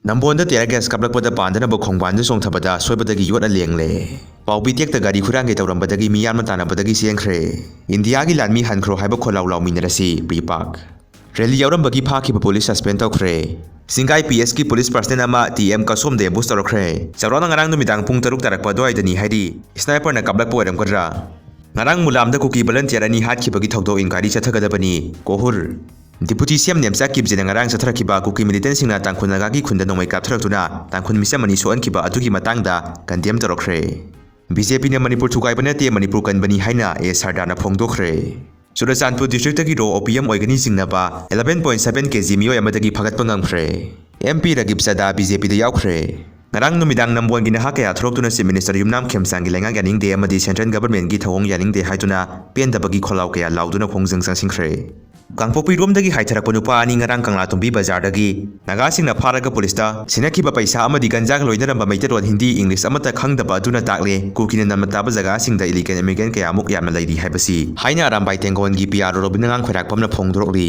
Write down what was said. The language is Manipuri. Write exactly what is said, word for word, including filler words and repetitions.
ꯅꯝꯕꯣꯟꯗ tear gas ꯀꯥꯞꯂꯛꯄꯗ ꯄꯥꯟꯗꯅꯕ ꯈꯣꯡꯕꯥꯟꯗ ꯆꯣꯡꯊꯕꯗ ꯁꯣꯏꯕꯗꯒꯤ ꯌꯣꯠꯅ ꯂꯦꯡꯂꯦ꯫ ꯄꯥꯎꯕꯤ ꯇꯦꯛꯇ ꯒꯥꯔꯤ ꯈꯨꯔꯥꯡꯒꯦ ꯇꯧꯔꯝꯕꯗꯒꯤ ꯃꯤꯌꯥꯝꯅ ꯇꯥꯟꯅꯕꯗꯒꯤ ꯆꯦꯟꯈ꯭ꯔꯦ꯫ ꯏꯟꯗꯤꯌꯥꯒꯤ ꯂꯥꯟꯃꯤ ꯍꯟꯈ꯭ꯔꯣ ꯍꯥꯏꯕ ꯈꯣꯜꯂꯥꯎ ꯂꯥꯎꯃꯤꯟꯅꯔꯁꯤ, ꯕ꯭ꯔꯤꯄꯥꯛ꯫ ꯔꯦꯂꯤ ꯌꯥꯎꯔꯝꯕꯒꯤ ꯐꯥꯈꯤꯕ ꯄꯨꯂꯤꯁ suspend ꯇꯧꯈ꯭ꯔꯦ꯫ ꯁꯤꯡꯒꯥꯏ P S ꯀꯤ ꯄꯨꯂꯤꯁ personnel ꯑꯃ T M ꯀꯁꯣꯝꯗ ambush ꯇꯧꯔꯛꯈ꯭ꯔꯦ꯫ ꯆꯥꯎꯔꯥꯛꯅ ꯉꯔꯥꯡ ꯅꯨꯃꯤꯗꯥꯡ ꯄꯨꯡ ꯇꯔꯨꯛ ꯇꯥꯔꯛꯄ ꯑꯗꯨꯋꯥꯏꯗꯅꯤ ꯍꯥꯏꯔꯤ꯫ Sniperꯅ ꯀꯥꯞꯂꯛꯄ ꯑꯣꯏꯔꯝꯒꯗ꯭ꯔꯥ? ꯉꯔꯥꯡ ꯃꯨꯂꯥꯝꯗ ꯀꯨꯀꯤ volunteer ꯑꯅꯤ ꯍꯥꯠꯈꯤꯕꯒꯤ ꯊꯧꯗꯣꯛ inquiry ꯆꯠꯊꯒꯗꯕꯅꯤ꯫ ꯀꯣꯍꯨꯔ꯫ Deputy C M Nemcha ꯀꯤꯞꯖꯦꯅ ꯉꯔꯥꯡ ꯆꯠꯊꯔꯛꯈꯤꯕ ꯀꯨꯀꯤ militantꯁꯤꯡꯅ ꯇꯥꯡꯈꯨꯜ ꯅꯥꯒꯥꯒꯤ ꯈꯨꯟꯗ ꯅꯣꯡꯃꯩ ꯀꯥꯞꯊꯔꯛꯇꯨꯅ ꯇꯥꯡꯈꯨꯜ ꯃꯤꯆꯝ ꯑꯅꯤ ꯁꯣꯛꯍꯟꯈꯤꯕ ꯑꯗꯨꯒꯤ ꯃꯇꯥꯡꯗ condemn ꯇꯧꯔꯛꯈ꯭ꯔꯦ꯫ BJPꯅ ꯃꯅꯤꯄꯨꯔ ꯊꯨꯒꯥꯏꯕ ꯅꯠꯇꯦ, ꯃꯅꯤꯄꯨꯔ ꯀꯟꯕꯅꯤ ꯍꯥꯏꯅ A ꯁꯔꯗꯥꯅ ꯐꯣꯡꯗꯣꯛꯈ꯭ꯔꯦ꯫ ꯆꯨꯔꯆꯥꯟꯄꯨꯔ districtꯇꯒꯤ raw opium ꯑꯣꯏꯒꯅꯤ ꯆꯤꯡꯅꯕ eleven point seven K G ꯃꯤꯑꯣꯏ ꯑꯃꯗꯒꯤ ꯐꯥꯒꯠꯄ ꯉꯝꯈ꯭ꯔꯦ꯫ M P ꯔꯥꯒꯤꯕ ꯆꯥꯗꯥ BJPꯗ ꯌꯥꯎꯈ꯭ꯔꯦ꯫ ꯉꯔꯥꯡ ꯅꯨꯃꯤꯗꯥꯡ ꯅꯝꯕꯣꯟꯒꯤ ꯅꯍꯥ ꯀꯌꯥ ꯊꯣꯛꯂꯛꯇꯨꯅ Chief Minister ꯌꯨꯝꯅꯥꯝ ꯈꯦꯝꯆꯥꯡꯒꯤ ꯂꯩꯉꯥꯛ ꯌꯥꯅꯤꯡꯗꯦ ꯑꯃꯗꯤ central governmentꯀꯤ ꯊꯧꯑꯣꯡ ꯌꯥꯅꯤꯡꯗꯦ ꯍꯥꯏꯗꯨꯅ ꯄꯦꯟꯗꯕꯒꯤ ꯈꯣꯜꯂꯥꯎ ꯀꯌꯥ ꯂꯥꯎꯗꯨꯅ ꯈꯣꯡꯖꯪ ꯆꯪꯁꯤꯟꯈ꯭ꯔꯦ꯫ ꯀꯥꯡꯄꯣꯛꯄꯤꯔꯣꯝꯗꯒꯤ ꯍꯥꯏꯊꯔꯛꯄ ꯅꯨꯄꯥ ꯑꯅꯤ ꯉꯔꯥꯡ ꯀꯪꯂꯥꯇꯣꯝꯕꯤ ꯕꯖꯥꯔꯗꯒꯤ ꯅꯥꯒꯥꯁꯤꯡꯅ ꯐꯥꯔꯒ ꯄꯨꯂꯤꯁꯇ ꯁꯤꯟꯅꯈꯤꯕ ꯄꯩꯁꯥ ꯑꯃꯗꯤ ꯒꯟꯖꯥꯒ ꯂꯣꯏꯅꯔꯝꯕ ꯃꯩꯇꯩꯂꯣꯟ ꯍꯤꯟꯗꯤ English ꯑꯃꯠꯇ ꯈꯪꯗꯕ ꯑꯗꯨꯅ ꯇꯥꯛꯂꯦ ꯀꯨꯀꯤꯅ ꯅꯝꯅ ꯇꯥꯕ ꯖꯒꯥꯁꯤꯡꯗ illegal immigrant ꯀꯌꯥꯃꯨꯛ ꯌꯥꯝꯅ ꯂꯩꯔꯤ ꯍꯥꯏꯕꯁꯤ ꯍꯥꯏꯅ ꯑꯔꯥꯝꯕꯥꯏ ꯇꯦꯡꯒꯣꯟꯒꯤ P R ꯔꯣꯕꯤꯟ ꯑꯉꯥꯡ ꯈꯣꯏꯔꯥꯛꯄꯝꯅ ꯐꯣꯡꯗꯣꯔꯛꯂꯤ꯫